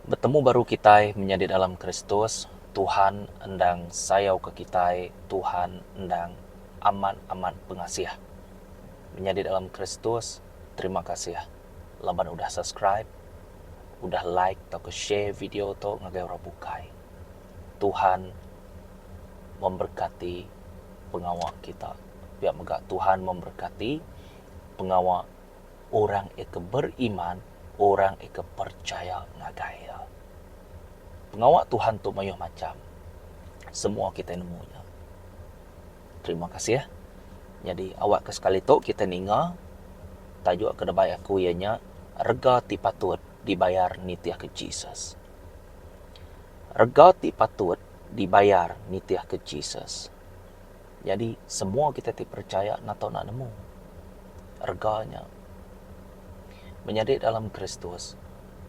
Betemu baru kitai menyadi dalam Kristus, Tuhan endang sayau ke kitai, Tuhan endang amat-amat pengasih. Menyadi dalam Kristus, terima kasih laban udah subscribe, udah like tauka share video tu ngagai orang bukai. Tuhan memberkati pengawa kita. Pia mega Tuhan memberkati pengawa orang iya ke beriman, orang iya ke percaya ngagai iya. Pengawa Tuhan tu mayuh macham. Semua kitai nemu nya. Terima kasih. Nyadi awak ke sekali tu kitai ninga tajuk ke debai aku iya nya rega ti patut dibayar nitihka Jesus. Rega ti patut dibayar nitihka Jesus. Nyadi semua kitai ti percaya enda tau enda nemu rega nya. Menyadi dalam Kristus,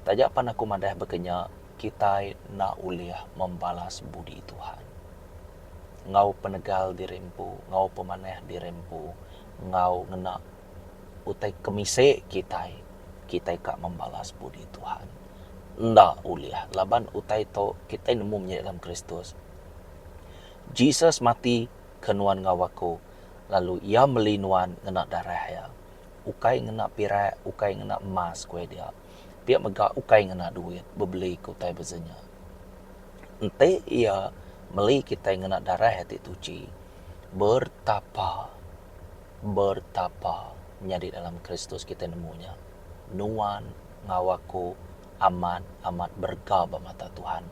taja pan aku madah baka nya kitai enda ulih membalas budi Tuhan. Enggau penegal diri empu, enggau pemanah diri empu, enggau ngena utai kemisi kitai, kitai ka membalas budi Tuhan. Enda ulih laban utai tu kitai nemu menyadi dalam Kristus. Jesus mati ke nuan enggau aku, lalu Iya meli nuan ngena darah Iya. Ukai ngena pirak, ukai ngena emas, ku iya dia. Pia mega ukai ngena duit bebeli ke utai beza nya. Enti Iya meli kitai ngena darah Iya ti tuchi, bertapa, bertapa nyadi dalam Kristus kitai nemu nya, nuan enggau aku amat amat berega ba mata Tuhan.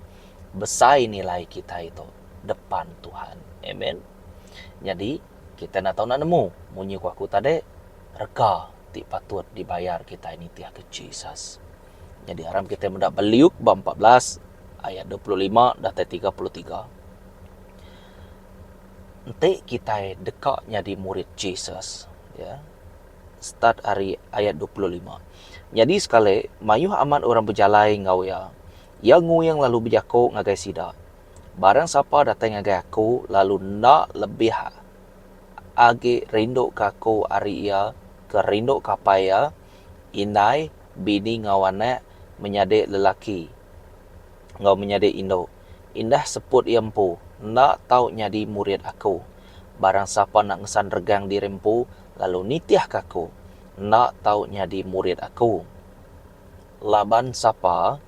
Besai nilai kitai tu depan Tuhan. Amen. Nyadi, kitai enda tau enda nemu munyi ku aku tadi, rega ti patut dibayar kitai nitihka Jesus. Nyadi aram kitai meda ba Luke ba 14 ayat 25 datai 33. Enti kitai deka nyadi murid Jesus, ya. Start ari ayat 25. Nyadi sekali, mayuh amat orang bejalai enggau iya. Iya nguing lalu bejaku ngagai sida, Barang sapa datai ngagai aku lalu enda lebih agi rinduka aku ari iya ke rinduka apai iya, indai, bini enggau anak, menyadi lelaki enggau menyadi indu, indah seput iya empu, enda tau nyadi murid aku. Barang sapa enda ngesan regang diri empu lalu nitihka aku, enda tau nyadi murid aku. Laban sapa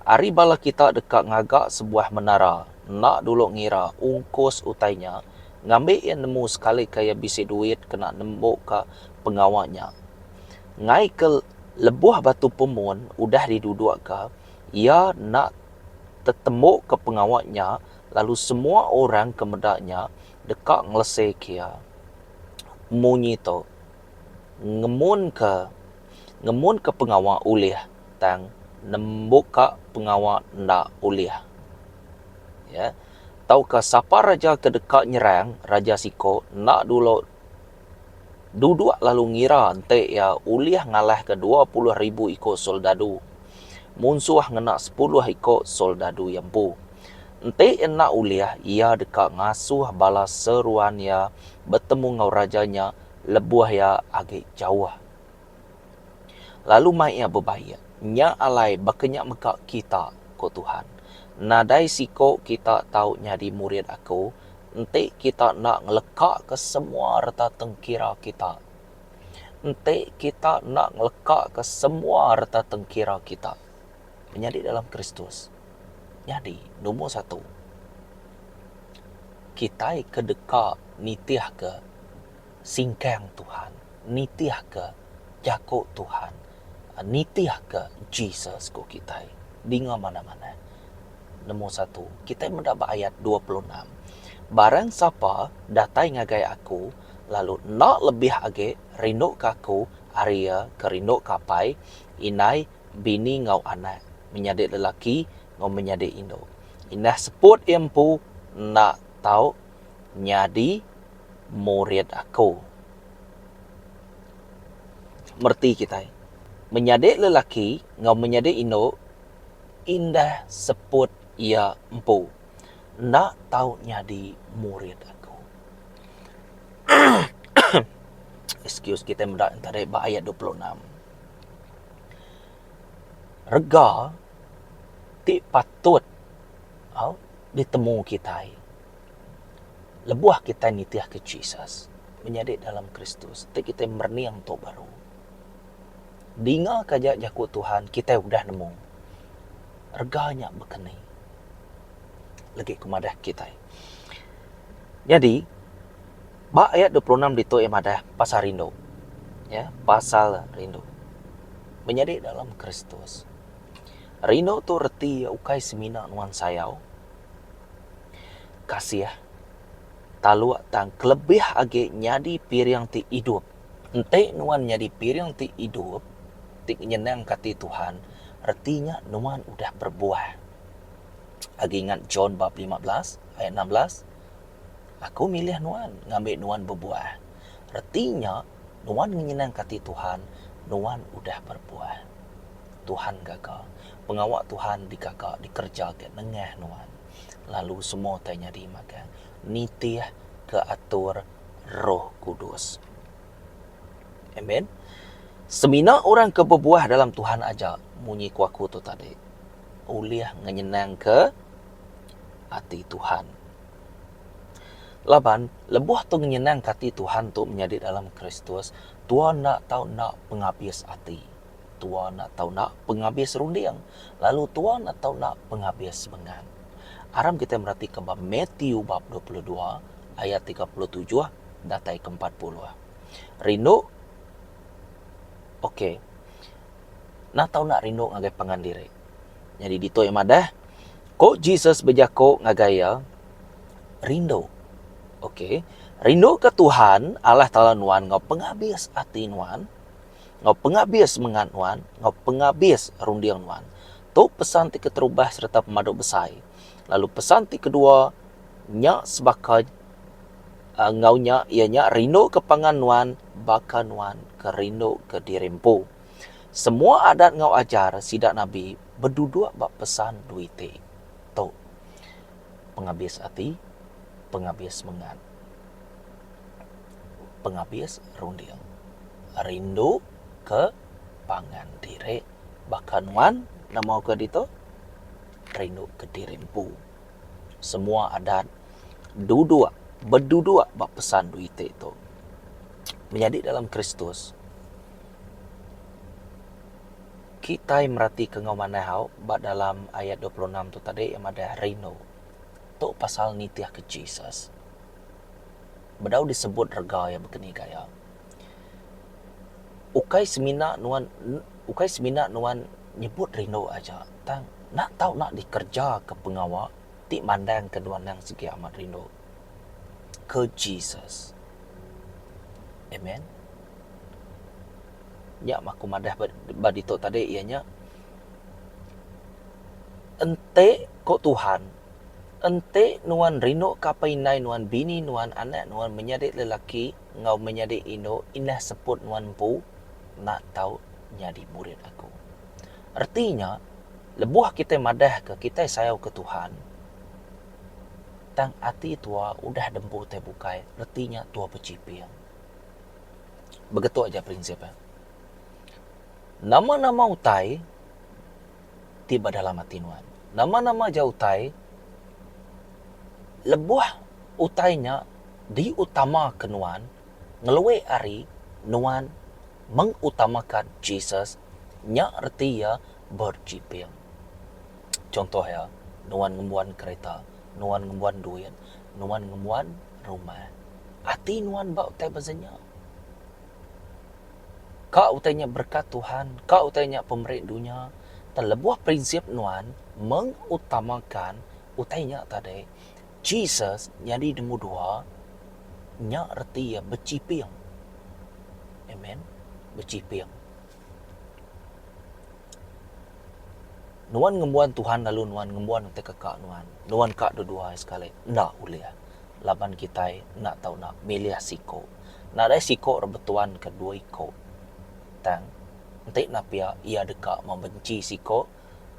ari bala kita deka ngaga sebuah menara enda dulu ngira ungkus utai nya ngambi iya nemu sekalika iya bisi duit kena nembuka pengawa nya. Ngaika lebuh batu pemun udah didudukka, iya enda tetembuka pengawa nya lalu semua orang ke meda nya deka ngeleseka iya. Munyi tu ngemunka ngemunka pengawa ulih tang nembuka pengawa enda ulih. Ya. Tauka sapa raja ke deka nyerang raja siko enda dulu duduk lalu ngira enti iya ulih ngalahka 20,000 iko soldadu munsuh ngena sepuluh iko soldadu iya empu. Enti enda ulih iya deka ngasuh bala seruan iya betemu enggau raja nya lebuh iya agi jauh. Lalu mai iya bebaik. Nya alai baka nya mega kita, ku Tuhan. Nadai siko kita tau nyadi murid aku enti kita enda ngelekaka semua reta tengkira kita. Enti kita enda ngelekaka semua reta tengkira kita. Menyadi dalam Kristus. Nyadi nombor satu, kitai ke deka nitihka singkang Tuhan, nitihka jaku Tuhan, nitihka Jesus ku kitai. Dinga manah-manah. Nombor satu, kitai meda ba ayat 26. Barang sapa datai ngagai aku lalu enda lebih agi rinduka aku ari iya ke rinduka apai, indai, bini enggau anak, menyadi lelaki enggau menyadi indu. Indah seput iya empu enda tau nyadi murid aku. Mereti kitai. Menyadi lelaki enggau menyadi indu indah seput iya empu enda tau nyadi murid aku. Excuse kitai meda tadi ba ayat 26. Rega. ti patut au ditemu kitai lebuh kitai nitihka Jesus menyadi dalam Kristus ti kitai merening tu baru. Dinga ka aja jaku Tuhan kitai udah nemu rega nya baka ni. Legi ku madah kitai. Nyadi ba ayat 26 ditu iya madah pasal rindu. Ya, pasal rindu. Menyadi dalam Kristus. Rindu tu reti iya ukai semina nuan sayau, kasih, taluk tang kelebih agi nyadi piring ti idup. Enti nuan nyadi piring ti idup ti nyenangka ati Tuhan, reti nya nuan udah berbuah. Agi ingat John bab 15 ayat 16? Aku milih nuan ngambi nuan bebuah. Reti nya nuan ngenyenangka ati Tuhan, nuan udah berbuah. Tuhan gaga. Pengawa Tuhan digaga dikereja ke nengah nuan. Lalu semua utai nyadi magang nitih ke atur Roh Kudus. Amen. Semina orang ke bebuah dalam Tuhan aja munyi ku aku tu tadi ulih ngenyenangka ati Tuhan. Laban lebuh tu ngenyenangka ati Tuhan tu menyadi dalam Kristus, tua enda tau enda pengabis ati. Tua enda tau enda pengabis runding, lalu tua enda tau enda pengabis semengat. Aram kitai meratika ba Matthew bab 22 ayat 37 datai ke 40. Rindu ok. Enda tau enda rindu ngagai pangan diri. Nyadi ditu iya madah, ko Jesus bejako ngagai iya, Rindu ok. Rindu ke Tuhan Allah Taala nuan enggau pengabis ati nuan, enggau pengabis semengat nuan, enggau pengabis runding nuan. Tu pesan ti keterubah sereta pemadu besai. Lalu pesan ti kedua nya sebaka enggau nya iya nya rinduka pangan nuan baka nuan ke rinduka diri empu. Semua adat enggau ajar sida nabi beduduk ba pesan dua iti tu, pengabis ati, pengabis semengat. Pengabis runding. Rindu ke pangan diri baka nuan nama ke ditu rindu ke diri empu. Semua adat duduk beduduk ba pesan dua iti tu. Menyadi dalam Kristus kitai meratika enggau manah au ba dalam ayat 26 tu tadi madah rindu. Tu pasal nitihka Jesus. Bedau disebut rega iya baka ni gaya. Ukai semina nuan ukai semina nuan nyebut rindu aja tang enda tau enda dikereja ke pengawa ti mandang ke nuan nang sigi amat rindu ke Jesus. Amen. Nya mah aku madah ba ditu tadi iya nya enti ku Tuhan Enti nuan rinduka apai indai nuan, bini nuan, anak nuan, menyadi lelaki enggau menyadi indu, indah seput nuan empu, enda tau nyadi murid aku. Reti nya, lebuh kitai madahka kitai sayauka Tuhan, tang ati tua udah dempu utai bukai, reti nya tua bechiping. Begetu aja prinsip iya. Nama-nama utai. ti ba dalam ati nuan. Nama-nama aja utai, lebuh utai nya diutamaka nuan, ngelui ari nuan mengutamakan Jesus, nya reti iya berjiping. Chunto iya, nuan ngembuan kereta, nuan ngembuan duit, nuan ngembuan rumah. Ati nuan ba utai bansa nya. Ka utai nya berekat Tuhan, ka utai nya pemeri dunya, tang lebuh prinsip nuan mengutamakan utai nya tadi, Jesus nyadi nemu dua, nya reti iya bechiping. Amen. Bechiping. Nuan ngembuan Tuhan lalu nuan ngembuan utai ke ka nuan. Nuan ka dua-dua sekali enda ulih. Laban kitai enda tau enda milih siku. Nadai siku re betuan ke dua iku. Tang, enti enda pia, iya deka membenci siku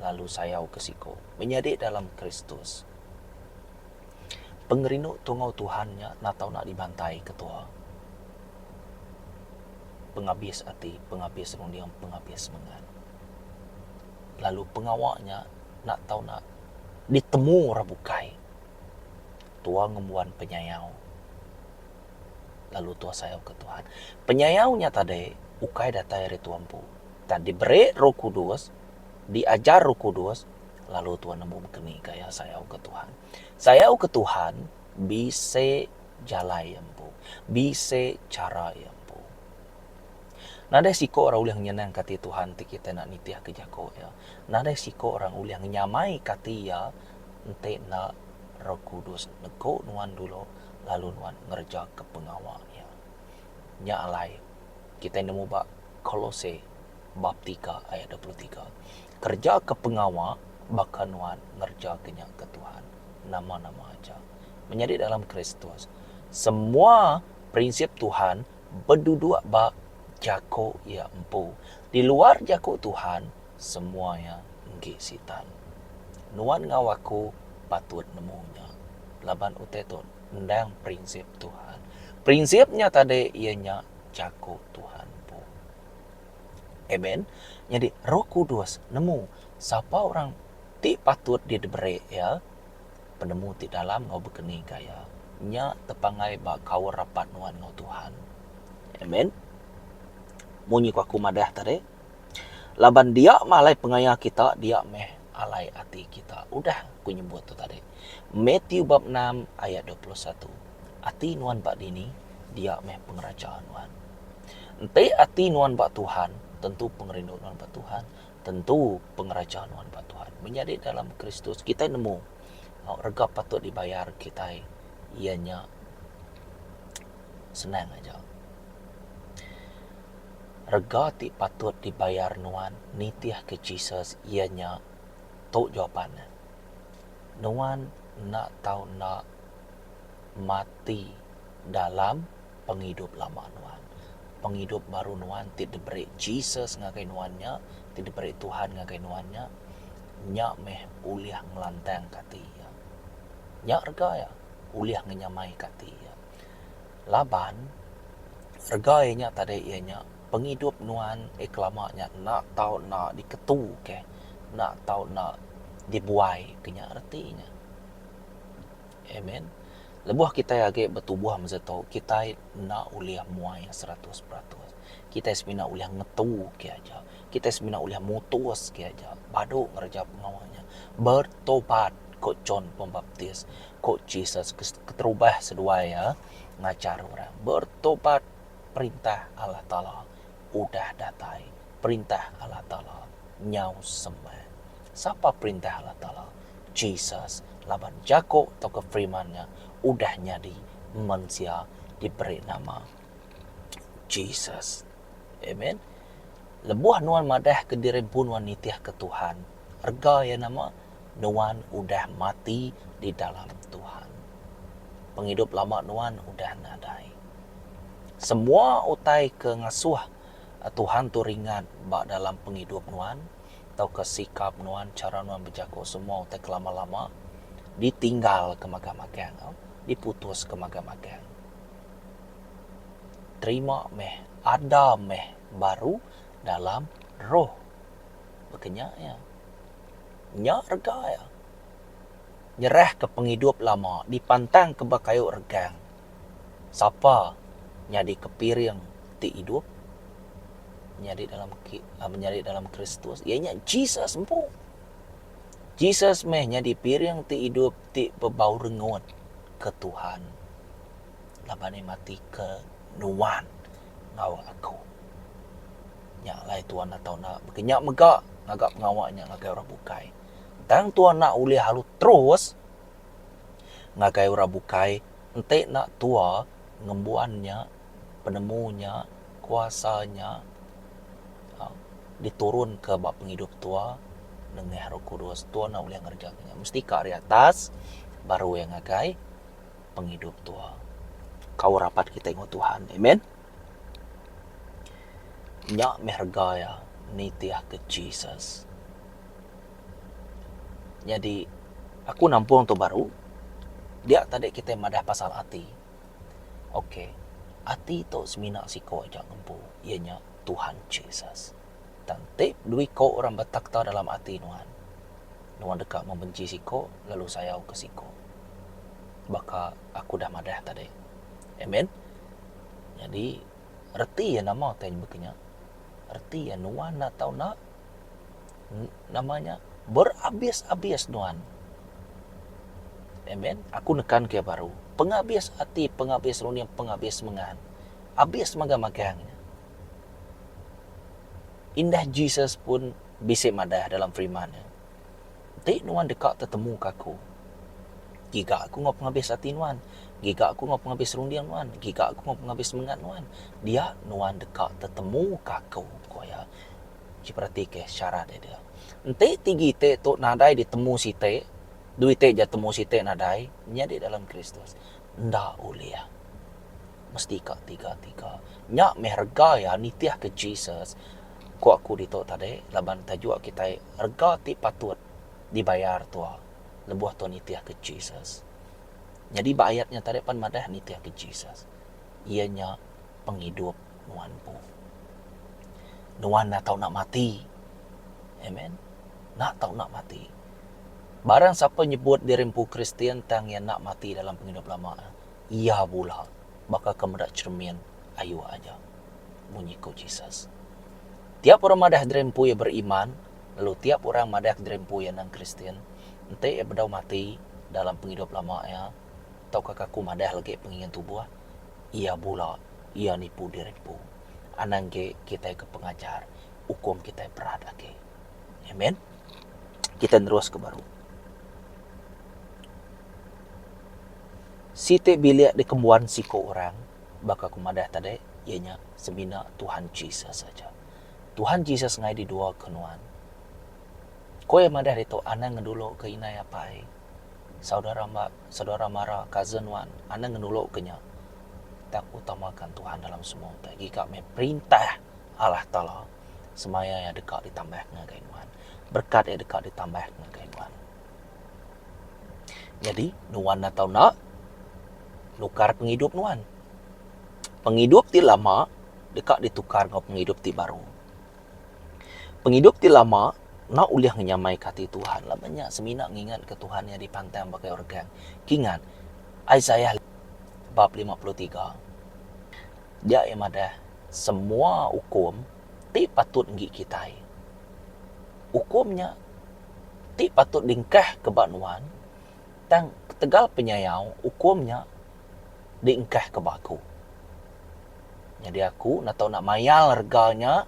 lalu sayau ke siku. Menyadi dalam Kristus. Pengerindu tu enggau Tuhan nya enda tau enda dibantai ke tua. Pengabis ati, pengabis runding, pengabis semengat. Lalu pengawa nya. Enda tau enda ditemu orang bukai. Tua ngembuan penyayau lalu tua sayau ke Tuhan. Penyayau nya tadi ukai datai ari tua empu. Tang diberi Roh Kudus, diajar Roh Kudus lalu tua nemu bekeni gaya sayau ke Tuhan. Sayau ke Tuhan bisi jalai iya empu, bisi chara iya empu. Nadai siko orang ulih ngenyenangka ati Tuhan ti kitai enda nitihka jaku iya. Nadai siko orang ulih ngenyamaika ati iya enti enda Roh Kudus negu nuan dulu lalu nuan ngerejaka pengawa iya. Nya alai, kitai nemu ba Kolose bab tiga ayat 23, Kerejaka pengawa baka nuan ngerejaka nya ke Tuhan, nama-nama aja. Menyadi dalam Kristus, semua prinsip Tuhan beduduk ba jaku Iya empu. Di luar jaku Tuhan, semua iya enggi Sitan. Nuan enggau aku patut nemu nya, laban utai tu endang prinsip Tuhan. Prinsip nya tadi iya nya jaku Tuhan empu. Amen. Nyadi Roh Kudus nemu sapa orang ti patut diberi iya penemu ti dalam enggau bekeni gaya. Nya tepanggai ba kaul rapat nuan enggau Tuhan. Amen. Munyi ku aku madah tadi, laban dia meh alai pengaya kita, dia meh alai ati kita. Udah ku nyebut tu tadi. Matthew bab enam ayat 21. Ati nuan ba dini, dia meh pengeraja nuan. Enti ati nuan ba Tuhan, tentu pengerindu nuan ba Tuhan, tentu pengeraja nuan ba Tuhan. Menyadi dalam Kristus, kitai nemu rega patut dibayar kitai iya nya senang aja. Rega ti patut dibayar nuan nitihka Jesus iya nya tu jawapan ne. Nuan enda tau enda mati dalam pengidup lama nuan. Pengidup baru nuan ti diberi Jesus ngagai nuan nya, ti diberi Tuhan ngagai nuan nya, nya meh ulih ngelantangka ati iya. Nya rega iya, ulih ngenyamaika ati iya. Laban rega iya nya tadi iya nya pengidup nuan eh kelama nya enda tau enda diketuka, enda tau enda dibuai ke nya reti nya. Amen. Lebuh kitai agi betubuh masa tu, kitai enda ulih muai 100%. Kitai semina ulih ngetu ke aja. Kitai semina ulih mutus ke aja. Badu ngereja pengawa nya. Bertobat, ku John Pembaptis, ku Jesus keterubah seduai iya ngajar orang. Bertobat perintah Allah Taala udah datai. Perintah Allah Taala nyau semak. Sapa perintah Allah Taala? Jesus laban jaku tauka firman nya udah nyadi mensia diberi nama Jesus. Amen. Lebuh nuan madahka diri empu nuan nitihka Tuhan, rega iya nama nuan udah mati di dalam Tuhan. Pengidup lama nuan udah nadai. Semua utai ke ngasuh Tuhan tu ringat ba dalam pengidup nuan, tauka sikap nuan, chara nuan bejaku semua utai ke lama-lama ditinggalka magang-magang tau, diputuska magang-magang. Terima meh, ada meh baru dalam roh. Baka nya iya. Nya rega iya. Nyerahka pengidup lama dipantangka ba kayu regang. Sapa nyadika piring ti idup menyadi dalam menyadi dalam Kristus iya nya Jesus empu. Jesus meh nyadi piring ti idup ti bebau rengut ke Tuhan laban iya mati ke nuan enggau aku. Nya alai Tuhan enda tau enda baka nya mega ngaga pengawa nya ngagai orang bukai. Tang Tuhan enda ulih alu terus ngagai orang bukai enti enda tua ngembuan nya, penemu nya, kuasa nya diturunka ba pengidup tua nengah Roh Kudus. Tua enda ulih ngereja nya. Mesti ka ari atas baru iya ngagai pengidup tua. Kaul rapat kitai enggau Tuhan. Amen. Nya meh rega iya nitihka Jesus. Nyadi aku nampung tu baru dia tadi kitai madah pasal ati. Ok ati tu semina siko aja ngempu iya nya Tuhan Jesus. Tang ti dua iko orang betakhta dalam ati nuan. Nuan deka membenci siko lalu sayau ke siko. Baka aku udah madah tadi. Amen. Nyadi reti iya nama utai baka nya? Reti iya nuan enda tau enda nama nya berabis-abis nuan. Amen. Aku nekan ke baru. Pengabis ati, pengabis runding, pengabis semengat. Abis magang-magang nya. Indah Jesus pun bisi madah dalam firman iya, Enti nuan deka tetemuka aku, giga aku enggau pengabis ati nuan, giga aku enggau pengabis runding nuan, giga aku enggau pengabis semengat nuan, dia nuan deka tetemuka aku, ku iya. Ji peratika syarat iya dia. Enti tigi iti tu nadai ditemu siti, dua iti ja temu siti nadai, nyadi dalam Kristus enda ulih. Mesti ka tiga-tiga. Nya meh rega iya nitihka Jesus ku aku ditu tadi laban tajuk kitai rega ti patut dibayar tua lebuh tua nitihka Jesus. Nyadi ba ayat nya tadi pan madah nitihka Jesus iya nya pengidup nuan empu. Nuan enda tau nak mati. Amen. Enda tau nak mati. Barang sapa nyebut diri empu Kristian tang iya enda mati dalam pengidup lama. Iya bula baka ke meda cheremin ayu aja, munyi ku Jesus. Tiap orang madah diri empu iya beriman, lalu tiap orang madah diri empu iya endang Kristian, enti iya bedau mati dalam pengidup lama iya, tauka ke aku madah lagi pengingin tubuh, iya bula, iya nipu diri empu. Anang agi kitai ke pengajar, ukum kitai berat agi. Amen. Kitai neruska baru. Siti bilik dikembuan siku orang, baka ku madah tadi, iya nya semina Tuhan Jesus aja. Tuhan Jesus ngai diduaka nuan. Ku iya madah ditu, anang ngeduluka indai apai, saudara ma saudara mara, cousin nuan, anang ngeduluka nya. Tang utamakan Tuhan dalam semua utai. Giga meh perintah Allah Taala semaya iya deka ditambah ngagai nuan. Berekat iya deka ditambah ngagai nuan. Nyadi, nuan enda tau enda nukar pengidup nuan. Pengidup ti lama deka ditukar enggau pengidup ti baru. Pengidup ti lama enda ulih ngenyamaika ati Tuhan laban nya semina ngingatka Tuhan iya dipantang bagai regang. Kingat, Isaiah bab 53 dia iya madah semua ukum ti patut enggi kitai. Ukum nya ti patut diengkah ke ba nuan, tang ketegal penyayau ukum nya diengkah ke ba aku. Nyadi aku enda tau nak mayar rega nya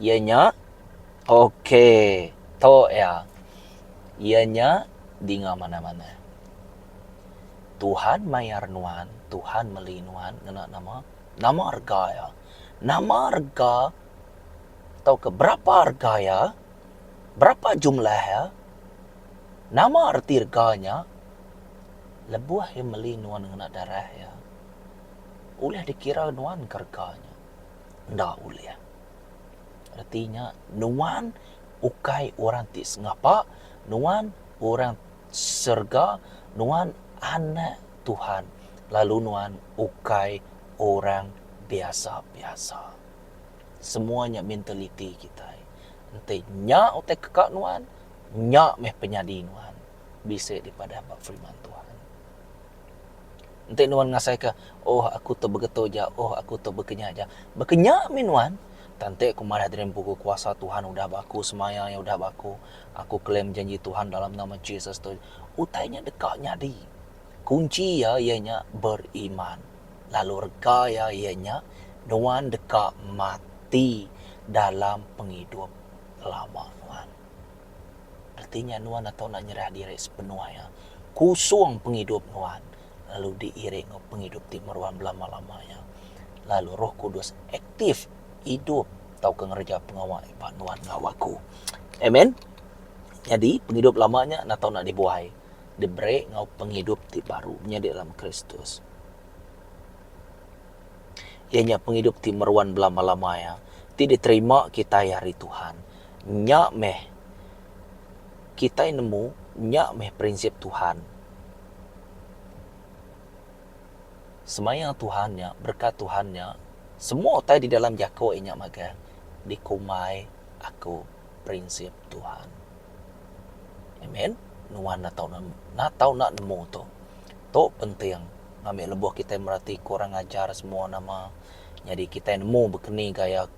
iya nya ok tu iya. Iya nya dinga manah-manah. Tuhan mayar nuan, Tuhan meli nuan ngena nama? Nama rega iya? Nama rega tauka berapa rega iya? Berapa jumlah iya? Nama reti rega nya? Lebuh iya meli nuan ngena darah iya, ulih dikira nuan ke rega nya? Enda ulih. Reti nya nuan ukai orang ti sengapa, nuan orang serega, nuan anak Tuhan lalu nuan ukai orang biasa-biasa. Semua nya mentaliti kitai. Enti nya utai keka nuan, nya meh penyadi nuan bisi dipadah ba firman Tuhan. Enti nuan ngasaika, oh aku tu begetu aja, oh aku tu bekenya aja. Bekenya meh nuan. Tang enti aku madah diri empu ku kuasa Tuhan udah ba aku, semaya iya udah ba aku, aku claim janji Tuhan dalam nama Jesus tu, utai nya deka nyadi. Kunchi iya, iya nya beriman. Lalu rega iya, iya nya nuan deka mati dalam pengidup lama nuan. Reti nya nuan atau enda nyerah diri sepenuh iya. Kusung pengidup nuan lalu diiri enggau pengidup ti meruan belama-lama iya. Lalu Roh Kudus aktif idup tauka ngereja pengawa ba nuan enggau aku. Amen. Nyadi pengidup lama nya enda tau enda dibuai, diberi enggau pengidup ti baru menyadi dalam Kristus. Iya nya pengidup ti meruan belama-lama iya ti diterima kitai ari Tuhan. Nya meh kitai nemu nya meh prinsip Tuhan. Semaya Tuhan nya, berekat Tuhan nya, semua utai di dalam jaku iya nya magang dikumbai aku prinsip Tuhan. Amen. Nuan enda tau enda tau enda nemu tu. Tu penting ngambi lebuh kitai meratika orang ngajar semua nama nyadi kitai nemu bekeni gaya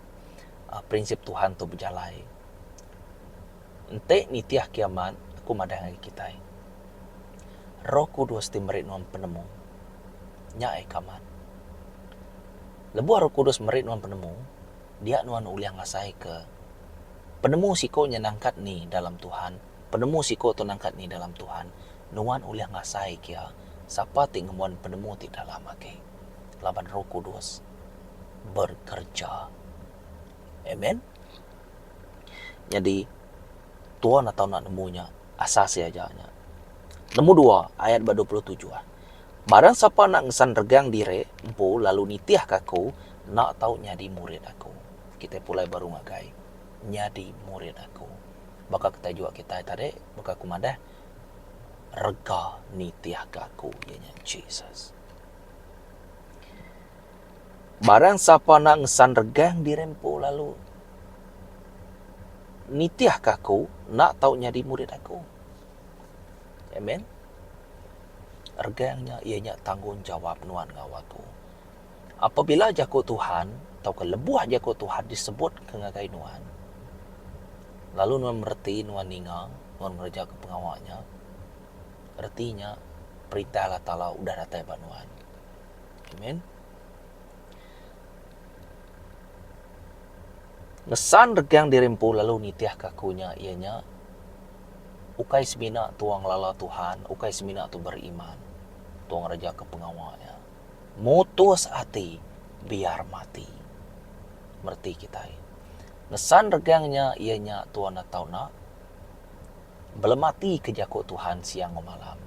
aaa prinsip Tuhan tu bejalai. Enti nitih kiamat aku madah ngagai kitai Roh Kudus ti meri nuan penemu nya ai ke amat. Lebuh Roh Kudus meri nuan penemu dia nuan ulih ngasaika penemu siko nya nangkat ni dalam Tuhan, penemu siko tu nangkat ni dalam Tuhan. Nuan ulih ngasaika iya sapa ti ngembuan penemu ti dalam agi laban Roh Kudus bekereja. Amen. Nyadi tuan atau enda nemu nya asas iya aja nya. Nombor dua ayat ba 27. Barang sapa enda ngesan regang diri empu lalu nitihka aku enda tau nyadi murid aku. Kitai pulai baru ngagai nyadi murid aku. Baka kitai juak kitai tadi baka aku madah rega nitihka aku iya nya Jesus. Barang sapa enda ngesan regang diri empu lalu nitihka aku enda tau nyadi murid aku. Amen. Regang nya iya nya tanggungjawab nuan enggau aku. Apabila jaku Tuhan tauka lebuh jaku Tuhan disebutka ngagai nuan lalu nuan mereti nuan ninga nuan ngerejaka pengawa nya reti nya perintah Allah Taala udah datai ba nuan. Amen. Ngesan regang diri empu lalu nitihka aku nya iya nya ukai semina tua ngelala Tuhan, ukai semina tu beriman. Tua ngerejaka pengawa iya. Mutus ati biar mati. Mereti kitai. Ngesan regang nya iya nya tua enda tau enda belematika jaku Tuhan siang enggau malam.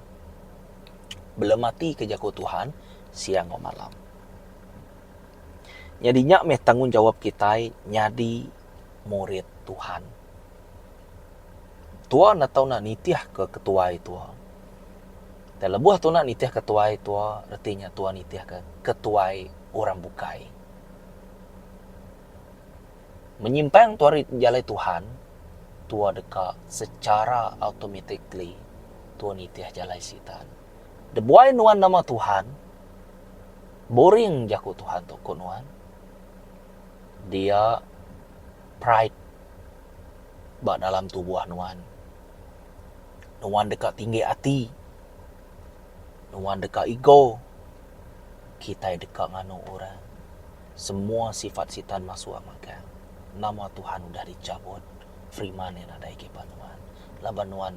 Belematika jaku Tuhan siang enggau malam. Nyadi nya meh tanggungjawab kitai nyadi murid Tuhan. Tua enda tau enda nitihka ketuai tua. Dan lebuh tua enda nitihka ketuai tua, reti nya tua nitihka ketuai orang bukai. Menyimpang tua ari jalai Tuhan, tua deka secara automatically tua nitih jalai Sitan. Debuai nuan nama Tuhan, boring jaku Tuhan tu ku nuan. Dia pride ba dalam tubuh nuan. Nuan deka tinggi ati. Nuan deka ego. Kitai deka nganu orang. Semua sifat sitan masuk magang. Nama Tuhan udah dichabut. Firman iya nadai agi ba nuan. Laban nuan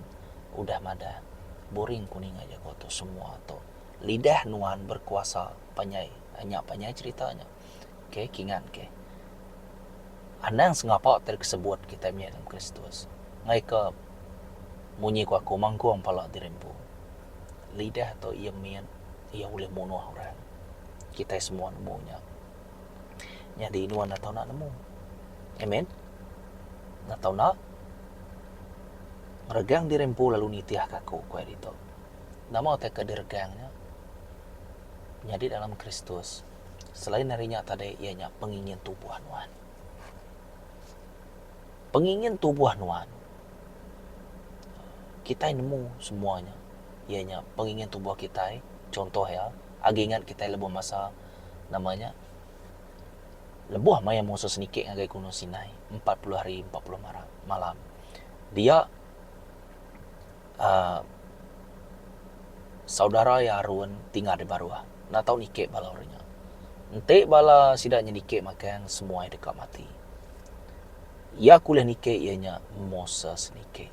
udah madah boring ku ninga jaku tu semua tu. Lidah nuan berkuasa panjai nya panjai cerita nya. Okay kingat okay. Anang sengapa ti disebut kitai mih dalam Kristus. Ngaika ke munyi ku aku mangkung pala diri empu. Lidah tu iya mit iya ulih munuh orang. Kitai semua nemu nya. Nyadi nuan enda tau enda nemu. Amen. Enda tau enda. Ngeregang diri empu lalu nitihka aku, ku iya ditu. Nama utai ke diregang nya? Nyadi dalam Kristus, selain ari nya tadi iya nya pengingin tubuh nuan. Pengingin tubuh nuan, kitai nemu semua nya iya nya pengingin tubuh kitai, chuntoh iya, agi ingat kitai lebuh masa nama nya Lebuh maya Moses niki ngagai Gunung Sinai 40 hari 40 malam, dia uhh saudara iya Aron tinggal di baruh enda tau niki bala orang nya. Enti bala sida nya niki magang semua iya deka mati. Iya ke ulih niki iya nya Moses niki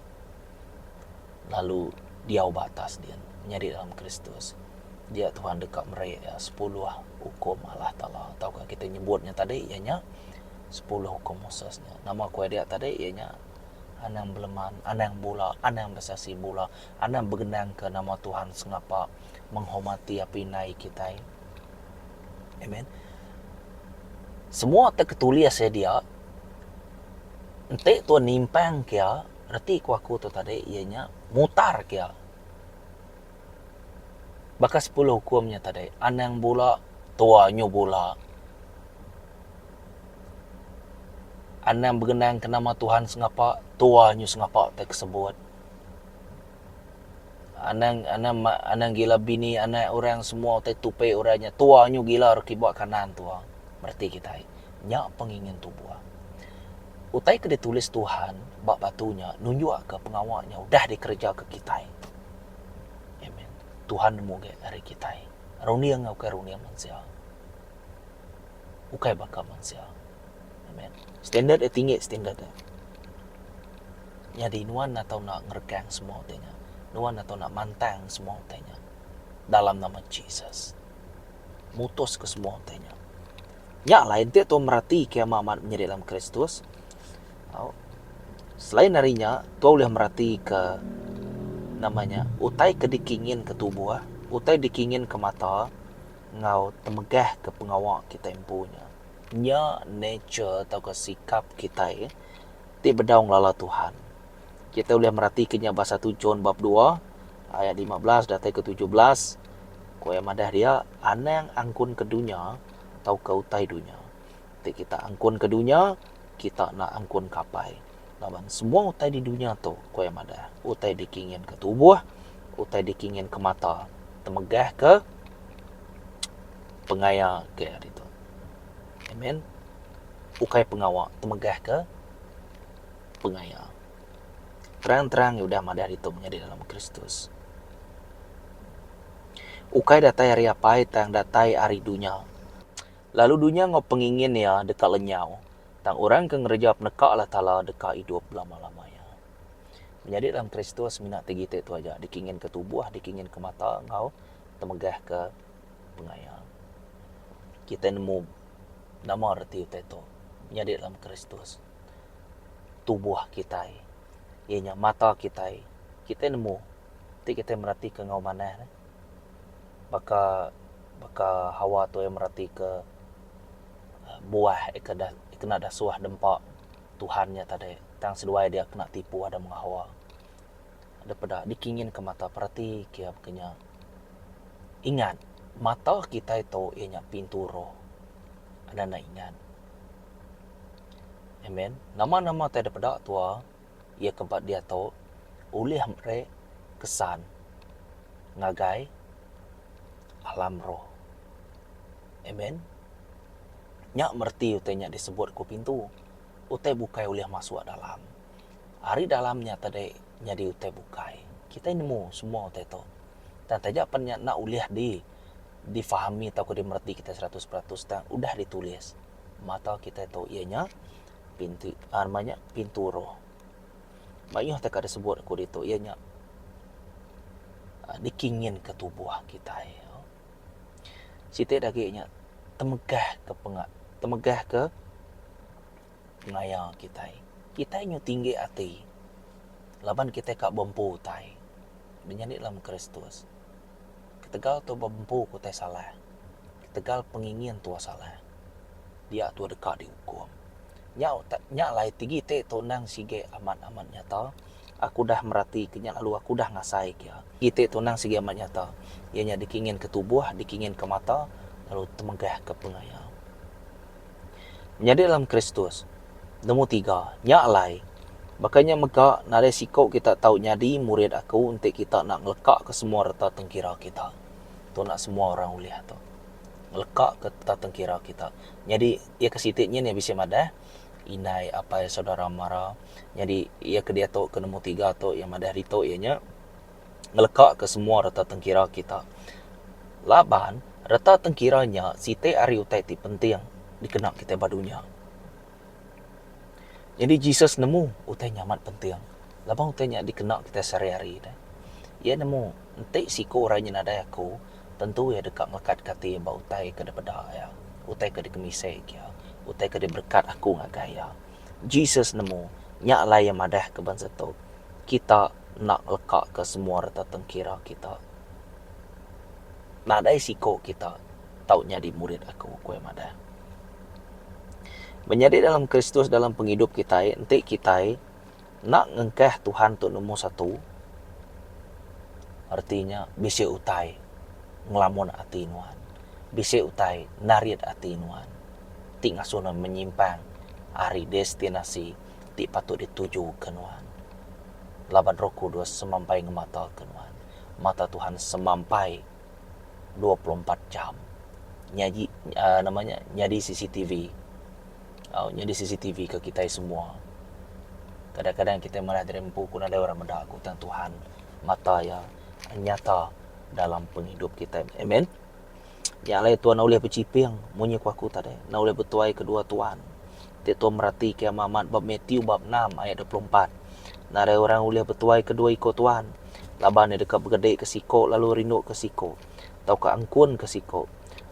lalu diau ba atas din nyadi dalam Kristus. Dia Tuhan deka meri iya sepuluh ukum Allah Taala tauka kitai nyebut nya tadi iya nya sepuluh ukum Moses nya. Nama ku iya dia tadi iya nya anang beleman, anang bula, anang besasi bula, anang begendangka nama Tuhan sengapa menghormati apai indai kitai. Amen. Semua ti ketulis iya dia enti tuan nimpang ke iya reti ku aku tu tadi iya nya mutar ke iya. Baka sepuluh ukum nya tadi, anang bula, tua nyu bula. Anang begenang ke nama Tuhan sengapa, tua nyu sengapa tai ke sebut. Anang anang anang gila bini anak orang semua utai tupi orang nya tua nyu gila ru kiba kanan tua. Mereti kitai. Nya pengingin tubuh. Utai ke ditulis Tuhan ba batu nya nunjukka pengawa nya udah dikerejaka kitai. Amen. Tuhan nemu agi ari kitai. Runding enggau ukai runding mensia. Ukai baka mensia. Amen. Standard iya tinggi standard iya. Nyadi nuan enda tau enda ngerekang semua utai nya. Nuan enda tau enda mantang semua utai nya. Dalam nama Jesus. Mutuska semua utai nya. Nya alai enti tuan meratika amat amat menyadi dalam Kristus. Au. Selain ari nya, tuan ulih meratika nama nya utai ke dikinginka tubuh, utai dikinginka mata enggau temegahka pengawa kitai empu nya. Nya nature tauka sikap kitai ti bedau ngelala Tuhan. Kitai ulih meratika nya ba satu John bab dua ayat 15 datai ke 17. Ku iya madah dia, anang angkunka dunya tauka utai dunya. Ti kita angkunka dunya, kita enda angkunka Apai. Laban semua utai di dunya tu, ku iya madah, utai dikinginka tubuh, utai dikinginka mata, temegahka pengaya ke ditu. Amen. Ukai pengawa temegah ke pengaya. Terang-terang iya udah madah ditu menyadi dalam Kristus. Ukai datai ari Apai tang datai ari dunya. Lalu dunya enggau pengingin iya deka lenyau, tang orang ke ngereja peneka Allah Taala deka idup belama-lama iya. Menyadi dalam Kristus semina ti giti tu aja dikinginka tubuh, dikinginka mata enggau temegahka pengaya. Kitai nemu nama reti utai tu nyadi dalam Kristus. Tubuh kitai iya nya mata kitai, kitai nemu ti kitai meratika enggau manah ne baka baka Hawa tu iya meratika buah ke kena dasuh dempa Tuhan nya tadi tang seduai dia kena tipu Adam enggau Hawa. Daripada dikinginka mata perati ke baka nya. Ingat, mata kitai tu iya nya pintu roh. Enda enda ingat. Amen. Nama-nama ti daripada tua iya ke ba diatu ulih meri kesan ngagai alam roh. Amen. Nya mereti utai nya disebut ku pintu. Utai bukai ulih masuk dalam. Ari dalam nya tadi nyadi utai bukai. Kitai nemu semua utai tu. Tang taja pen nya enda ulih di difahami tauka dimereti kitai 100% tang udah ditulis. Mata kitai tu iya nya pintu aaa nama nya pintu roh. Mayuh teka disebut aku ditu iya nya dikinginka tubuh kitai. Siti da agi nya temegah ke penga temegah ke pengaya kitai. Kitai nyu tinggi ati laban kitai ka bempu utai menyadi dalam Kristus. Ketegal tu bempu ku utai salah, ketegal pengingin tua salah dia tua deka diukum. Nya nya alai tinggi ti tu endang sigi amat amat nyata aku udah merati ke nya lalu aku udah ngasai ke iya. Tinggi ti tu endang sigi amat nyata iya nya dikingin ke tubuh, dikingin ke mata lalu temegah ke pengaya. Menyadi dalam Kristus. Nombor tiga, nya alai, baka nya mega nadai siku kita tau nyadi murid aku enti kita enda ngelekaka semua reta tengkira kita. Tu enda semua orang ulih tu. Ngelekaka reta tengkira kita. Nyadi iya ke siti nyin iya bisi madah indai apai saudara mara. Nyadi iya ke diatu ke nombor tiga tu iya madah ditu iya nya. ngelekaka semua reta tengkira kita. Laban, reta tengkira nya siti ari utai ti penting dikena kitai ba dunya. Nyadi Jesus nemu utai nya amat penting laban utai nya dikena kitai sehari-hari deh. Iya nemu enti siku orang nya nadai aku, tentu iya deka ngelekatka ati ba utai ke dipeda iya, utai ke dikemisika iya, utai ke diberekat aku ngagai iya. Jesus nemu nya alai iya madahka bansa tu, Kita enda ngelekaka semua reta tengkira kita. Nadai siku kita tau nyadi murid aku, ku iya madah. Menyadi dalam Kristus dalam pengidup kitai enti kitai enda ngengkah Tuhan tu nombor satu, reti nya bisi utai ngelamun ati nuan, bisi utai narit ati nuan ti ngasuh nuan menyimpang ari destinasi ti patut ditujuka nuan. Laban Roh Kudus semampai ngemataka nuan. Mata Tuhan semampai 24 jam nyadi uhh nama nya nyadi CCTV au nyadi CCTV ke kitai semua. Kadang-kadang kitai madah diri empu ku nadai orang meda aku tang Tuhan mata iya nyata dalam pengidup kitai. Amen. Nya alai tuan ulih bechiping munyi ku aku tadi enda ulih betuai kedua tuan. Ti tuan mereti ke amat amat ba Matthew bab enam ayat 24. Nadai orang ulih betuai kedua iko tuan laban iya deka begedi ke siko lalu rindu ke siko tauka angkun ke siko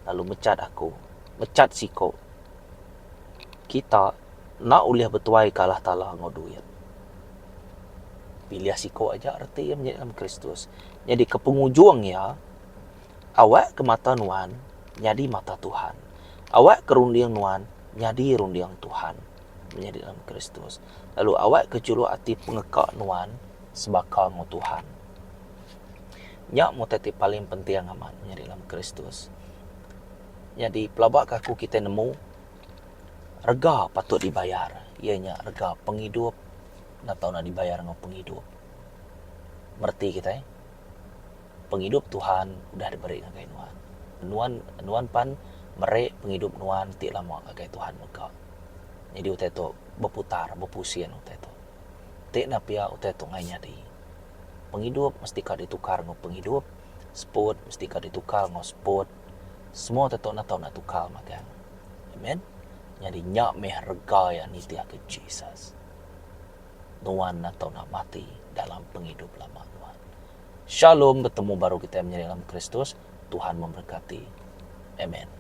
lalu mechat aku mechat siko. Kita enda ulih betuai ke Allah Taala enggau duit. Pilih siko aja reti iya menyadi dalam Kristus. Nyadi ke pengujung iya awak ke mata nuan nyadi mata Tuhan. Awak ke runding nuan nyadi runding Tuhan menyadi dalam Kristus. Lalu awak ke juluk ati pengeka nuan sebaka enggau Tuhan. Nya meh utai ti paling penting amat menyadi dalam Kristus. Nyadi pelaba ka aku kitai nemu rega patut dibayar iya nya rega pengidup enda tau nak dibayar enggau pengidup. Mereti kitai pengidup Tuhan udah diberi ngagai nuan. Nuan nuan pan meri pengidup nuan ti lama ngagai Tuhan mega. Nyadi utai tu beputar bepusin utai tu. Ti ne pia utai tu ngai nyadi. Pengidup mesti ka ditukar enggau pengidup, seput mesti ka ditukar enggau seput. Semua te tu enda tau nak tukar magang. Amen. Nyadi nya meh rega iya nitihka Jesus. Nuan enda tau nak mati dalam pengidup lama nuan. Shalom betemu baru kitai menyadi dalam Kristus. Tuhan memberkati. Amen.